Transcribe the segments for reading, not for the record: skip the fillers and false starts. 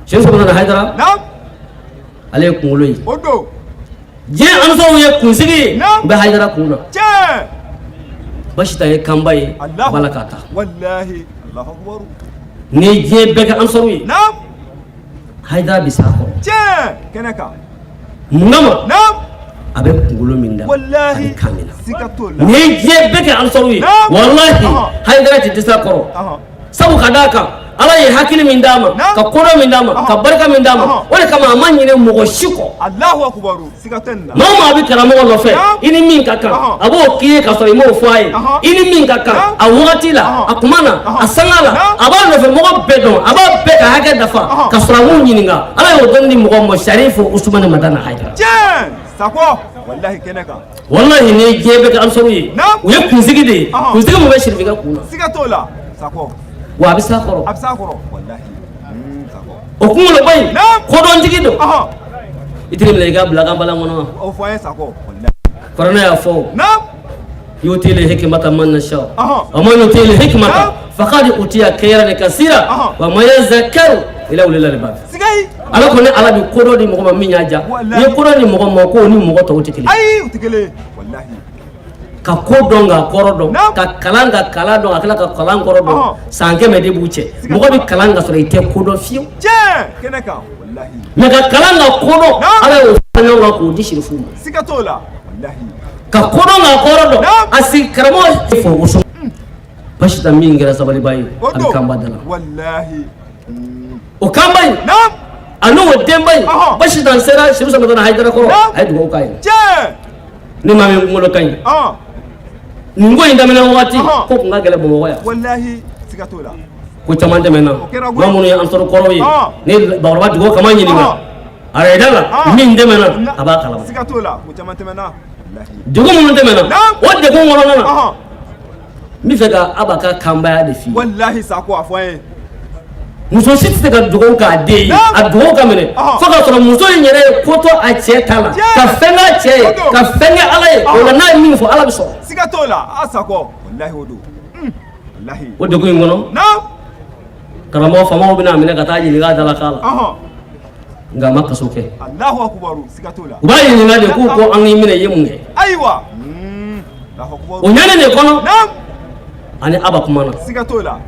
Sɛrifu Madani Hayidara, ale ye kunkolo ye. Diɲɛ ansaruw ye kunsigi ye, u bɛ Hayidara kun na. Basi ye kanba ye, a b'a la k'a ta. Ni diɲɛ bɛɛ kɛ ansaru ye, Hayidara bɛ s'a kɔrɔ. Kɛnɛ kan. Mun kama? A bɛ kunkolo min da, a bɛ kan min na. Ni ye diɲɛ bɛɛ kɛ ansaru ye, walahi Hayidara tɛ dɛsɛ a kɔrɔ. Sabu ka d'a kan, Ala ye hakili min d'a ma, ka kodɔn min d'a ma, ka barika min d'a ma, o de kama a ma ɲinɛ mɔgɔ si kɔ. Maa o maa bɛ karamɔgɔ nɔfɛ, i ni min ka kan, a b'o k'i ye ka sɔrɔ i m'o fɔ a ye. I ni min ka kan a wagati la, a kuma na, a sanga la, a b'a nɔfɛ mɔgɔ bɛɛ dɔn, a b'a bɛɛ ka hakɛ dafa ka sɔrɔ a m'u ɲininka. Ala y'o dɔnni di mɔgɔ ma, Sarifu Usumani Madani Hayidara. Walahi kɛnɛ kan. Walahi ni ye diɲɛ bɛɛ kɛ ansaru ye, u ye kunsigi de ye, kunsigi min bɛ sirifikɛ kun na. Siga t'o la, Sakɔ. Wa a bɛ s'a kɔrɔ. A bɛ s'a kɔrɔ, walahi. O kunkoloba in, kodɔntigi don. I tɛ minɛ i ka bila kan balan kɔnɔ. O fɔ an ye, Sakɔ. Kuranɛ y'a fɔ. Yutil hikmata man nasha wa man yutil hikmata faqad utiya khayran kasira wa ma yazakkaru illa ulul albab. Ala ko ne Ala bɛ kodɔn di mɔgɔ ma min y'a diya. N'i ye kodɔn di mɔgɔ ma, k'o ni mɔgɔ tɔw tɛ kelen. Ayi, u tɛ kelen, walahi. Ka ko dɔn ka kɔrɔ dɔn, ka kalan ka kalan dɔn, ka tila ka kalan kɔrɔ dɔn, san 100 de b'u cɛ. Mɔgɔ bɛ kalan ka sɔrɔ i tɛ ko dɔn fiyewu. Kɛnɛ kan, walahi. Mais ka kalan ka ko dɔn, Ala y'o fara ɲɔgɔn kan k'o di sirifuw ma. Siga t'o la, walahi. Ka ko dɔn ka kɔrɔ dɔn, a sigi karamɔgɔ fɔ o basi ta min kɛra sabaliba ye, a bɛ kanba da la. Walahi. O kanba in, a n'o denba in, basi tan sera Serifu Madani Hayidara kɔrɔ, a ye dugawu k'a ye. Ni maa min kunkolo ka ɲi, nin ko in daminɛ wagati, ko kun ka gɛlɛn Bamakɔ yan. Walahi, siga t'o la. Ko caman tɛmɛna. Maa minnu ye ansaru kɔrɔw ye, ni bakɔrɔba dugawu kama ɲininka a yɛrɛ la, min tɛmɛna, a b'a kalama. Siga t'o la, ko caman tɛmɛna. Degun minnu tɛmɛna, o degun kɔnɔna na, n bɛ fɛ ka Aba ka kanbaya de f'i ye. Walahi Sakɔ, a fɔ an ye. Muso si tɛ se ka dugawu k'a den ye, a dugawu ka minɛ, fo k'a sɔrɔ muso in yɛrɛ ye ko to a cɛ ta la, ka fɛn k'a cɛ ye, ka fɛn kɛ Ala ye. O la, n'a ye min fɔ, Ala bɛ sɔn. Siga t'o la, a Sakɔ, walahi o don. Walahi. O degun in kɔnɔ, karamɔgɔ faamaw bɛna a minɛ ka taa ɲininka a dalakan la, nka a ma kaso kɛ. Alahu akubaru, siga t'o la. U b'a ɲininka de k'u ko an k'i minɛ, i ye mun kɛ? Ayiwa. O ɲani de kɔnɔ, ani Aba kumana. Siga t'o la.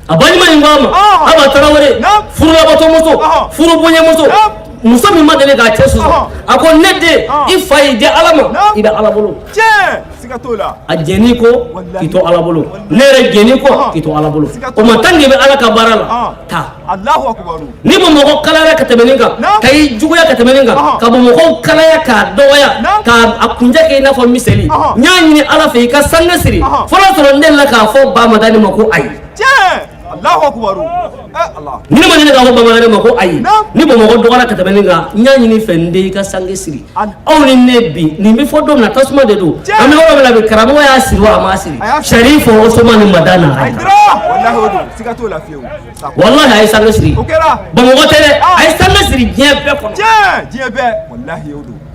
A balima in ko a ma, Aba Tarawele, furulabato-muso, furubonyemuso, muso min ma deli k'a cɛ sɔsɔ, a ko ne den, i fa y'i di Ala ma, i bɛ Ala bolo. Siga t'o la. A jɛn'i kɔ k'i to Ala bolo, ne yɛrɛ jɛn'i kɔ k'i to Ala bolo. O ma tant que i bɛ Ala ka baara la, taa. Alahu akubaru. Ni Bamakɔ kalayara ka tɛmɛ nin kan, ka i juguya ka tɛmɛ nin kan, ka Bamakɔ kalaya k'a dɔgɔya, k'a kunjɛ kɛ i n'a fɔ miseli, n y'a ɲini Ala fɛ i ka sange siri. Fɔlɔ sɔrɔ n delila k'a fɔ Ba Madani ma ko ayi. Ni ne ma deli k'a fɔ Ba Madani ma ko ayi, ni Bamakɔ dɔgɔyara ka tɛmɛ nin kan, n y'a ɲini fɛ n den, i ka sange siri. Aw ni ne bi nin bɛ fɔ don min na, tasuma de don. An bɛ yɔrɔ min na bi, karamɔgɔ y'a siri wa a m'a siri? Sarifu Usumani Madani Hayidara, walahi a ye sange siri. Bamakɔ tɛ dɛ, a ye sange siri diɲɛ bɛɛ kɔnɔ.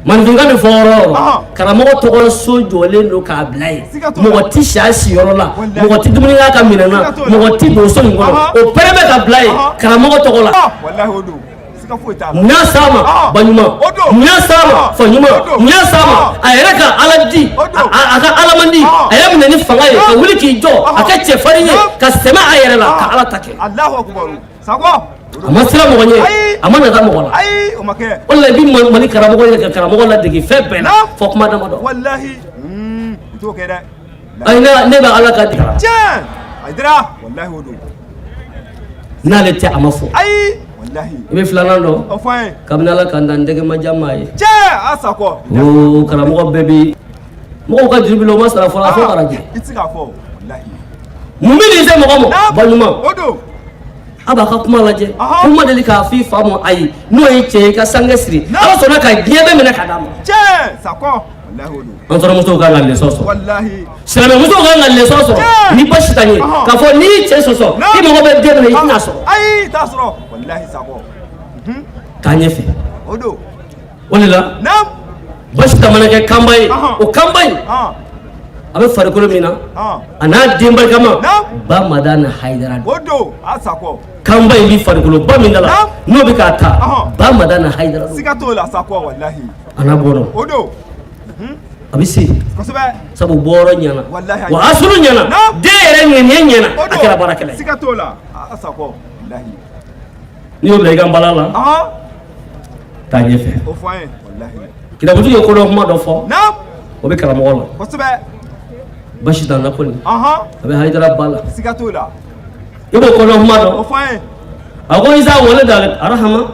Maninfinkan bɛ fɔ yɔrɔ o yɔrɔ, karamɔgɔ tɔgɔ so jɔlen don k'a bila yen, mɔgɔ tɛ si a siyɔrɔ la, mɔgɔ tɛ dumuni k'a ka minɛn na, mɔgɔ tɛ don so in kɔnɔ, o pɛrɛn bɛ ka bila yen karamɔgɔ tɔgɔ la. Mun y'a s'a ma? Ba ɲuman. Mun y'a s'a ma? Fa ɲuman. Mun y'a s'a ma? A yɛrɛ ka Ala di, a ka Ala man di, a y'a minɛ ni fanga ye ka wuli k'i jɔ, a kɛ cɛfarin ye, ka sɛmɛ a yɛrɛ la, ka Ala ta kɛ. A ma siran mɔgɔ ɲɛ, a ma nata mɔgɔ la. O de la i bɛ Mali karamɔgɔ ye ka karamɔgɔ ladege fɛn bɛɛ la fɔ kuma damadɔ. Ayi, ne bɛ Ala ka dege. N'ale tɛ, a ma fɔ. I bɛ filanan dɔn, kabini Ala ka n dan, n tɛgɛ ma diya maa ye. Oo, karamɔgɔ bɛɛ bi mɔgɔw ka juru b'i la, o ma sara fɔlɔ, a fɔ ka jɛ. Mun bɛ nin se mɔgɔ ma? Ba ɲuman. A b'a ka kuma lajɛ, ko ma deli k'a fɔ i fa ma ayi, n'o ye cɛ ye, i ka sange siri. Ala sɔnna ka diɲɛ bɛɛ minɛ ka d'a ma. Ansaramusow kan ka leçon sɔrɔ, silamɛmusow kan ka leçon sɔrɔ ni basi ta ye, k'a fɔ n'i y'i cɛ sɔsɔ, i mago bɛ den min na, i tɛna sɔrɔ. Taa ɲɛfɛ. O de la basi ta mana kɛ kanba ye, o kanba in a bɛ farikolo min na, a n'a den barikama Ba Madani Hayidara. O don, a Sakɔ. Kanba in bɛ farikoloba min da la, n'o bɛ k'a ta, Ba Madani Hayidara don. Siga t'o la Sakɔ, walahi. A n'a bɔra. O don. A bɛ se. Kosɛbɛ. Sabu bɔyɔrɔ ɲɛna. Walahi. Wa asulu ɲɛna. Den yɛrɛ ŋaniya ɲɛna. O A don. kɛra baarakɛla ye. Siga t'o la a Sakɔ, walahi. N'i y'o bila i ka nbala la, taa ɲɛfɛ. O fɔ an ye, walahi. Kitabutigi ye kodɔn kuma dɔ fɔ. O bɛ karamɔgɔ la. Kosɛbɛ. Basi t'an na kɔni. A bɛ Hayidara ba la. Siga t'o la. I b'o kodɔn kuma dɔn. O fɔ an ye. A ko iza walada arahama.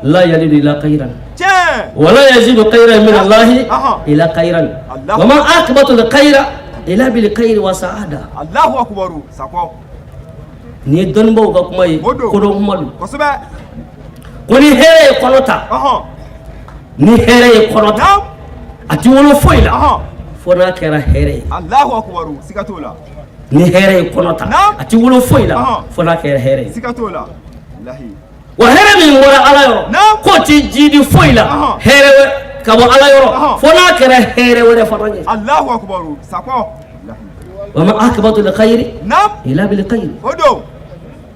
La yalidu ila khayran. Tiɲɛ. Wala yazidu khayran min Allahi ila khayran. Wa ma akibatu khayra ila bil khayri wa saada. Allahu akbaru Sakɔ. Nin ye dɔnnibaw ka kuma ye. O don. Kodɔn kuma don. Kosɛbɛ. Ko ni hɛrɛ ye kɔnɔ ta. Ni hɛrɛ ye kɔnɔ ta. A ti wolo foyi la. Fo n'a kɛra hɛrɛ ye. Allahu akbaru, siga t'o la. Ni hɛrɛ ye kɔnɔ ta, a ti wolo foyi la fo n'a kɛra hɛrɛ ye. Siga t'o la. Walahi. Wa hɛrɛ min bɔra Ala yɔrɔ, k'o ti jidi foyi la hɛrɛ wɛrɛ ka bɔ Ala yɔrɔ fo n'a kɛra hɛrɛ wɛrɛ fana ye. Allahu akbaru Sakɔ. Wa ma akibatu khayri ila bil khayri. O don.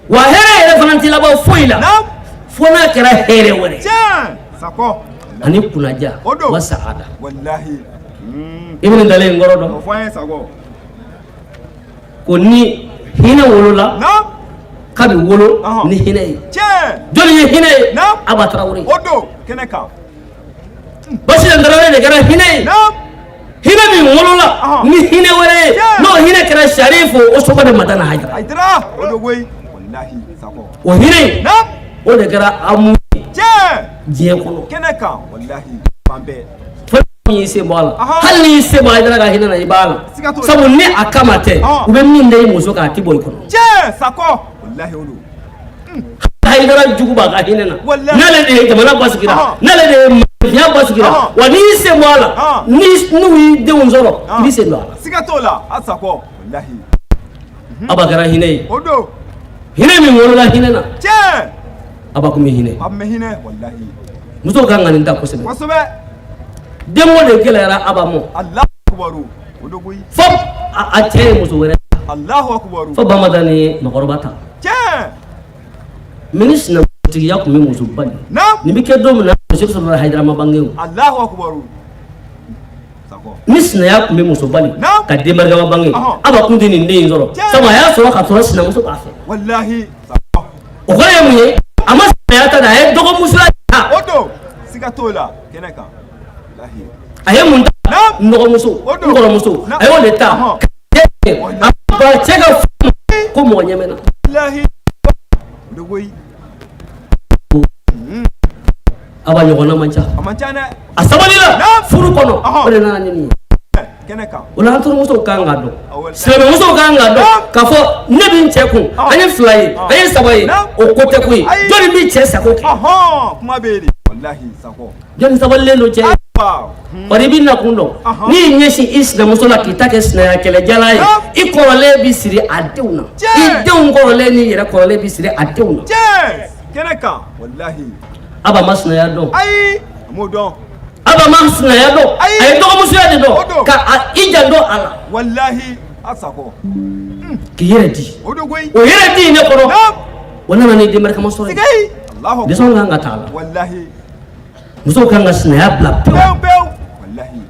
Wa hɛrɛ yɛrɛ fana ti laban foyi la fo n'a kɛra hɛrɛ wɛrɛ. Tiɲɛ Sakɔ. Ani kunnaja. O don. Wa saada. Walahi. I bɛ nin dalen in kɔrɔ dɔn. O fɔ an ye Sakɔ. Ko ni hinɛ wolola, k'a bɛ wolo ni hinɛ ye. Tiɲɛ. Jɔnni ye hinɛ ye? Aba Tarawele. O don kɛnɛ kan. Basi Tarawele de kɛra hinɛ ye. Hinɛ min wolola ni hinɛ wɛrɛ ye, n'o hinɛ kɛra Sarifu Usumani Madani Hayidara. Hayidara o don koyi. Walahi Sakɔ. O hinɛ in, o de kɛra amu ye. Tiɲɛ. Diɲɛ kɔnɔ. Kɛnɛ kan walahi fan bɛɛ. Fo n'i y'i sen bɔ a la, hali n'i y'i sen bɔ Hayidara ka hinɛ na, i b'a la. Sabu ni a kama tɛ, u bɛ min da i muso kan, a ti bɔ i kɔnɔ. Tiɲɛ Sakɔ. Walahi o don. Hayidara jugu b'a ka hinɛ na. N'ale de ye jamana basigira, n'ale de ye mafiya basigira, wa n'i y'i sen bɔ a la, n'u y'i denw sɔrɔ, i b'i sen don a la. Siga t'o la a Sakɔ. Walahi. Aba kɛra hinɛ ye. O don. Hinɛ min wolola hinɛ na. Tiɲɛ. Aba kun bɛ hinɛ. A bɛ hinɛ walahi. Musow kan ka nin ta kosɛbɛ. Kosɛbɛ. Denko de gɛlɛyara Aba ma. Allahu akbaru. O don koyi. Fo a cɛ ye muso wɛrɛ ta. Allahu akbaru. Fo Bamadani ye makɔrɔba ta. Tiɲɛ. Mais ni sinankuntigiya tun bɛ muso bali. Nin bɛ kɛ don min na, Muso sɔrɔ Hayidara ma bange o. Allahu akbaru. Ni sinaya tun bɛ muso bali ka den barikama bange, Aba kun tɛ nin den in sɔrɔ. Sabu a y'a sɔrɔ ka sɔrɔ sinamuso b'a fɛ. Walahi. O kɔrɔ ye mun ye? A ma sinaya ta dɛ, a ye dɔgɔmusoya ta. O don. Siga t'o la kɛnɛ kan. A ye mun ta? N dɔgɔmuso, n kɔrɔmuso, a y'o de ta. A ba cɛ ka furu ko mɔgɔ ɲɛ bɛ na. Aba ɲɔgɔnna man ca. A sabali la furu kɔnɔ, o de nana ni nin ye. O la an terimusow kan k'a dɔn, silamɛmusow kan k'a dɔn k'a fɔ ne bɛ n cɛ kun, an ye fila ye, an ye saba ye, o ko tɛ koyi. Jɔnni b'i cɛ sago kɛ? Kuma bɛ yen de. Walahi Sakɔ. Jɔnni sabalilen don cɛ ye? Bari i b'i nakun dɔn. N'i y'i ɲɛsin i sinamuso la k'i ta kɛ sinaya kɛlɛjala ye, i kɔrɔlen bɛ siri a denw na. I denw kɔrɔlen n'i yɛrɛ kɔrɔlen bɛ siri a denw na. Tiɲɛ. Kɛnɛ kan. Walahi. Aba ma sinaya dɔn. Ayi, a m'o dɔn. Aba ma sinaya dɔn. A ye dɔgɔmusoya de dɔn. Ka i janto a la. Walahi a Sakɔ. K'i yɛrɛ di. O don koyi. O yɛrɛ di in de kɔnɔ. O nana ni den barikama sɔrɔ ye. Allahu Leçon kan ka ta a la. Walahi. Musow kan ka sinaya bila pewu. Pewu pewu. Walahi.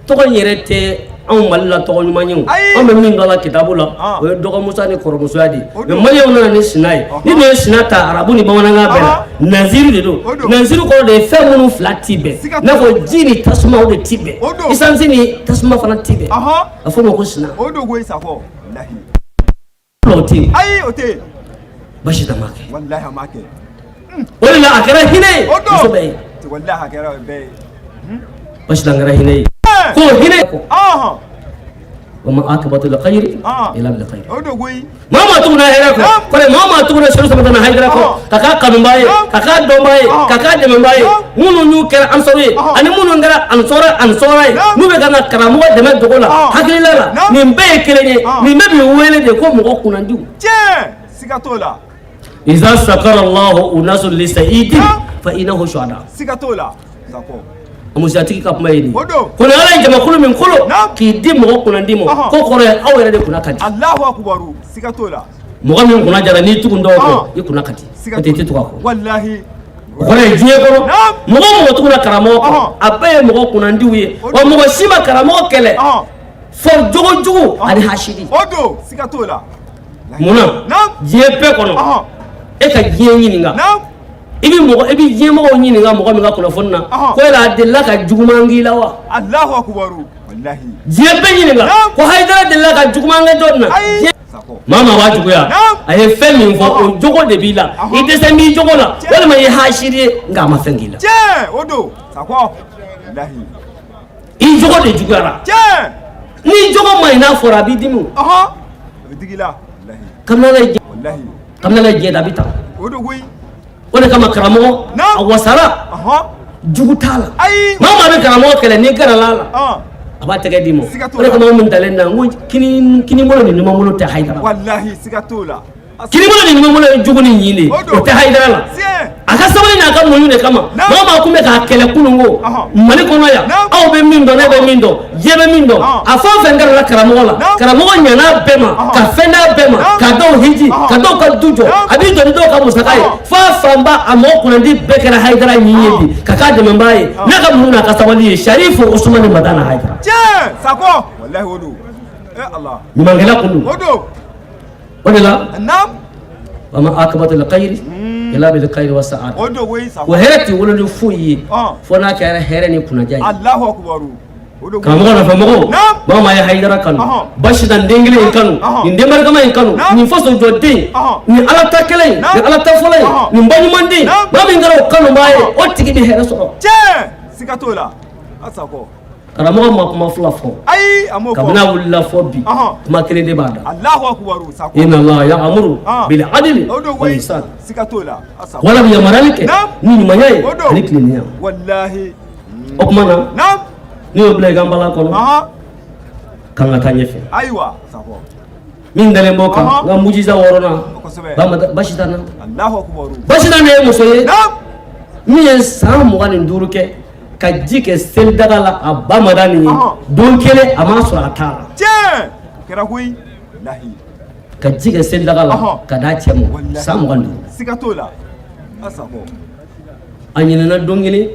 Tɔgɔ in yɛrɛ tɛ anw Mali la tɔgɔ ɲuman ye o. Anw bɛ min dɔn a la kitabu la, o ye dɔgɔmusoya ni kɔrɔmusoya de ye. Mais maliyɛnw nana ni sina ye. Ni dun ye sina ta arabu ni bamanankan bɛɛ la, naziru de don. Naziru kɔrɔ de ye fɛn minnu fila ti bɛn. I n'a fɔ ji ni tasuma, o de ti bɛn. Essence ni tasuma fana ti bɛn. A fɔ o ma ko sina. O don koyi Sakɔ. Walahi. O tɛ yen. Ayi, o tɛ yen. Basi tɛ, a ma kɛ. Walahi a ma kɛ. O de la a kɛra hinɛ ye muso bɛɛ ye. Walahi a kɛra bɛɛ ye. Basi tɛ, a kɛra hinɛ ye. Ko hinɛ kɔ. Wa ma akibatu la khayri ila bil khayri. O don koyi. Maa maa tuguna hɛrɛ kɔ. Kɔrɔ maa maa tuguna Serifu Samadani Hayidara kɔ. Ka k'a kanubaa ye, ka k'a dɔnbaa ye, ka k'a dɛmɛbaa ye. Minnu y'u kɛra ansɔrɔ ye, ani minnu kɛra ansɔrɔ ansɔrɔ ye, n'u bɛ ka na karamɔgɔ dɛmɛ dogo la, hakilila la, nin bɛɛ ye kelen ye. Nin bɛɛ b'i wele de ko mɔgɔ kunnandiw. Tiɲɛ, siga t'o la. Iza sakara Allahu unasun li sa'idin fa innahu shuhada. Siga t'o la. Sakɔ. Musatigi ka kuma ye nin. O don. Ko ni Ala ye jamakulu min kolo k'i di mɔgɔ kunnandi ma, k'o kɔrɔ ye aw yɛrɛ de kunna ka di. Allahu akubaru, siga t'o la. Mɔgɔ min kunna jara, n'i tugu dɔw kɔ, i kunna ka di, n'o tɛ i tɛ tugu a kɔ. O kɔrɔ ye, diɲɛ kɔnɔ, mɔgɔ o mɔgɔ tugura karamɔgɔ kɔ, a bɛɛ ye mɔgɔ kunnandiw ye. Wa mɔgɔ si ma karamɔgɔ kɛlɛ fɔ jogo jugu ani hasidi. O don, siga t'o la. Munna? Diɲɛ bɛɛ kɔnɔ, e ka diɲɛ ɲininka, i bɛ mɔgɔ, i bɛ diɲɛ mɔgɔw ɲininka, mɔgɔ min ka kunnafoni na ko yala a delila ka juguman k'i la wa? Alahu akubaru, walahi. Diɲɛ bɛɛ ɲininka ko Hayidara delila ka juguman kɛ jɔn na? Maa maa b'a juguya, a ye fɛn min fɔ, o jogo de b'i la, i dɛsɛ b'i jogo la, walima i ye hasidi ye, nka a ma fɛn k'i la. Tiɲɛ, o don Sakɔ, walahi. I jogo de juguyara. N'i jogo ma ɲi, n'a fɔra, a b'i dimi o. A bɛ digi i la, walahi. Kabini Ala ye diɲɛ, walahi, kabini Ala ye diɲɛ da, a bɛ tan. O don koyi. O de kama karamɔgɔ a wasara, jugu t'a la. Maa maa bɛ karamɔgɔ kɛlɛ, n'i gɛrɛla a la, a b'a tɛgɛ d'i ma. O de kama anw dalen na n ko kinibolo ni numanbolo tɛ Hayidara. Walahi, siga t'o la. Kinibolo ni numanbolo ye jugu ni ɲin de ye, o tɛ Hayidara la. A ka sabali n'a ka muɲu de kama, maa maa tun bɛ k'a kɛlɛ kununko Mali kɔnɔ yan, aw bɛ min dɔn, ne bɛ min dɔn, diɲɛ bɛ min dɔn, a fɛn o fɛn gɛrɛla karamɔgɔ la, karamɔgɔ ɲan'a bɛɛ ma, ka fɛn d'a bɛɛ ma, ka dɔw hiji, ka dɔw ka du jɔ, a b'i jɔ ni dɔw ka musaka ye, f'a fanba a mɔgɔ kunnandi bɛɛ kɛra Hayidara ɲin ye bi, ka k'a dɛmɛbaa ye n'a ka muɲu n'a ka sabali ye. Sarifu Usumani Madani Hayidara. Tiɲɛ Sakɔ, walahi o don. Eh Ala. Ɲumankɛla kun don. O don. O de la, wa ma akibatul kayiri illa bil kayiri wa sa'ada. O don koyi Sakɔ. Wa hɛrɛ tɛ wolo ni foyi ye fo n'a kɛra hɛrɛ ni kunnaja ye. Alahu akubaru. Karamɔgɔ nɔfɛ mɔgɔw, maa maa ye Hayidara kanu, Basitan den kelen in kanu, nin den barikama in kanu, nin faso jɔ den, nin Ala ta kɛlɛ in, nin Ala ta fɔlɔ in, nin baɲuman den, maa min kɛra o kanubaa ye, o tigi bɛ hɛrɛ sɔrɔ. Tiɲɛ, siga t'o la. A Sakɔ. Karamɔgɔ ma kuma fila fɔ. Ayi, a m'o fɔ. Kabini a wulila fɔ bi, kuma kelen de b'a da. Alahu akubaru Sakɔ. Inna Allaha ya'muru bil adli wal ihsan. Siga t'o la. A Sakɔ. Wala bɛ yamaruyali kɛ ni ɲumanya ye ani tilennenya. Walahi. O tuma na, ne y'o bila i ka nbalan kɔnɔ k'an ka taa ɲɛfɛ. Ayiwa Sakɔ. Min dalen b'o kan, n ka mujiza wɔɔrɔnan, Basitan na. Basitan de ye muso ye min ye san 25 kɛ ka ji kɛ selidaga la a ba Madani ye, don kelen a m'a sɔrɔ a t'a la. Tiɲɛ, o kɛra koyi, walahi. Ka ji kɛ selidaga la ka d'a cɛ ma san 25. Siga t'o la. A Sakɔ. A ɲinɛna don kelen.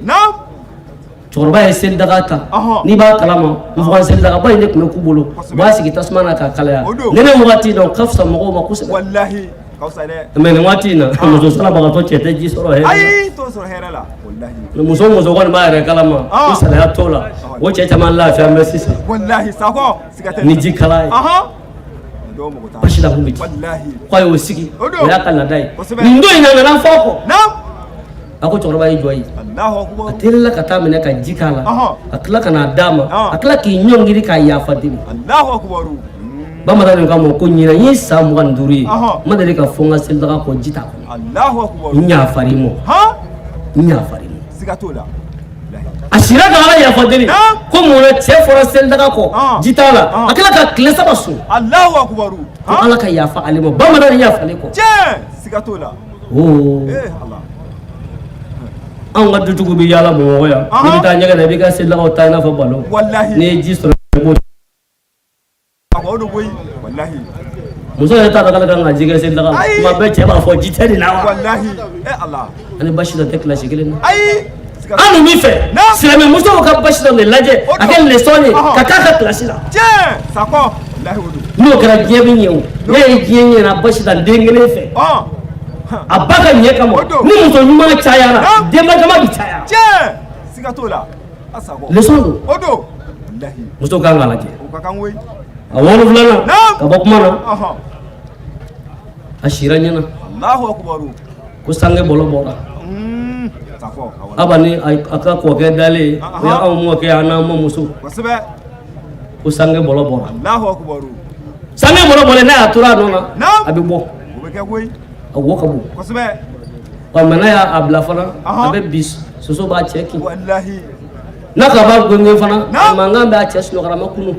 Cɛkɔrɔba ye selidaga ta, n'i b'a kalama, nfugan selidagaba in de tun bɛ k'u bolo, u b'a sigi tasuma na k'a kalaya nɛnɛ waati dɔn ka fisa mɔgɔw ma kosɛbɛ. Walahi, ka fisa dɛ. Mais nin waati in na, muso salabagatɔ cɛ tɛ ji sɔrɔ hɛrɛ la. Ayi, t'o sɔrɔ hɛrɛ la, walahi. Muso muso kɔni b'a yɛrɛ kalama ko salaya t'o la, o cɛ caman lafiya bɛ sisan. Walahi Sakɔ, siga tɛ. Ni ji kala ye. Basi la kun bɛ di. K'a y'o sigi, o y'a ka laada ye. Nin don in na, a nana fɔ a kɔ. A ko cɛkɔrɔba y'i jɔ yen, a teliyala ka taa minɛ ka ji k'a la, a tila ka n'a d'a ma, a tila k'i ɲɔngiri k'a yafa deli. Bamanan k'a ma ko ɲinan ye san 25 ye, n ma deli ka fɔ n ka selidaga kɔ ji t'a kɔnɔ, n yafar'i ma, n yafar'i ma. Siga t'o la. A sira ka Ala yafa deli ko mun na cɛ fɔra selidaga kɔ ji t'a la, a tila ka tile 3 sun ko Ala ka yafa ale ma. Bamanan yafalen kɔ. Tiɲɛ, siga t'o la. Oo, anw ka dutigiw bɛ yaala Bamakɔ yan, n'i bɛ taa ɲɛgɛn na, i b'i ka selidagaw ta i n'a fɔ balo, n'i ye ji sɔrɔ i b'o. Muso yɛrɛ t'a dɔn k'ale kan ka ji kɛ selidaga la, tuma bɛɛ cɛ b'a fɔ ji tɛ nin na wa. Ani Basitan tɛ kilasi kelen na. An dun b'a fɛ silamɛmusow ka Basitan de lajɛ, a kɛ leçon ye ka k'a ka kilasi la. N'o kɛra, diɲɛ bɛ ɲɛ o. Ne ye diɲɛ ɲɛna Basitan den kelen fɛ, a ba ka ɲɛ kama. Ni muso ɲuman cayara, denba jama bɛ caya. Leçon don, muso kan k'a lajɛ. A wolonfilanan, ka bɔ kuma na, a sira ɲɛna ko sange bɔlɔ bɔra. Aba ni a ka kɔkɛ dalen, o y'anw mɔkɛ an'an mɔmuso, ko sange bɔlɔ bɔra. Sange bɔlɔ bɔlen, n'a y'a tora a nɔ na, a bɛ bɔ, a wo ka bon. Ɔ mɛ n'a y'a bila fana, a bɛ bi, soso b'a cɛ kin. N'a ka b'a gɛngɛn fana, a mankan b'a cɛ sunɔgɔrama kunu.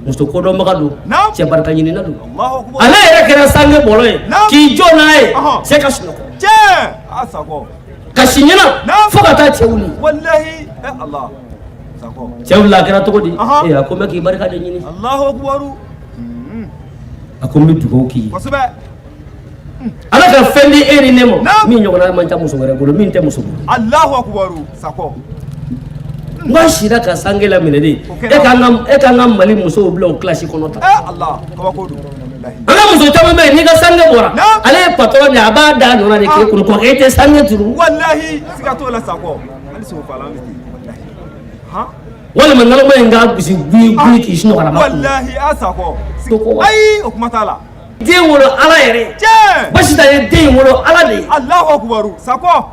Muso kodɔnbaga don, cɛ barika ɲinina don. Ale yɛrɛ kɛra sange bɔlɔ ye k'i jɔ n'a ye, cɛ ka sunɔgɔ ka si ɲɛna fo ka taa cɛ wuli. Cɛ wulila, a kɛra cogo di? Ee, a ko n bɛ k'i barika de ɲini. A ko n bɛ dugawu k'i ye. Kosɛbɛ. Ala ka fɛn di e ni ne ma Naam. min ɲɔgɔnna man ca muso wɛrɛ bolo, min tɛ muso bolo. Allahu akubaru, Sakɔ. N ko sira ka sange laminɛ de. O kɛra. E k'an ka Mali musow bila o kilasi kɔnɔ tan. Eh Allah, kabako don, walahi. An ka muso caman bɛ yen, n'i ka sange bɔra, Naam. ale ye patɔrɔn de ye, a b'a da nɔ na de k'e kunu kɔ, e tɛ sange turu. Walahi, siga t'o la, Sakɔ. Hali sogo faalan bɛ ten, walahi, han. Walima naloma in k'a gosi gui gui k'i sunɔgɔ ma kun. Walahi, a Sakɔ. Ko ko wa. Ayi, o kuma t'a la. Den wolo Ala yɛrɛ ye. Tiɲɛ. Basi ta ye den in wolo Ala de ye. Allahu akubaru, Sakɔ.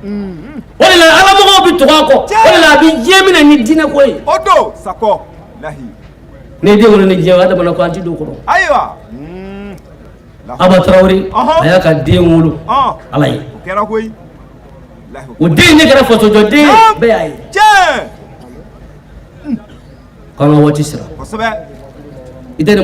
O de la alamɔgɔw bɛ tugu a kɔ. O de la a bɛ diɲɛ minɛ ni diinɛ ko ye. O don, Sakɔ, walahi. N'i ye den wolo ni diɲɛ ye, adamaden ko an ti don o kɔrɔ. Ayiwa. Aba Tarawele, a y'a ka den wolo Ala ye. O kɛra koyi, walahi. O den in de kɛra fasojɔden ye. Naam. Bɛɛ y'a ye. Tiɲɛ. K'an ka waati sera. Kosɛbɛ. I tɛ nin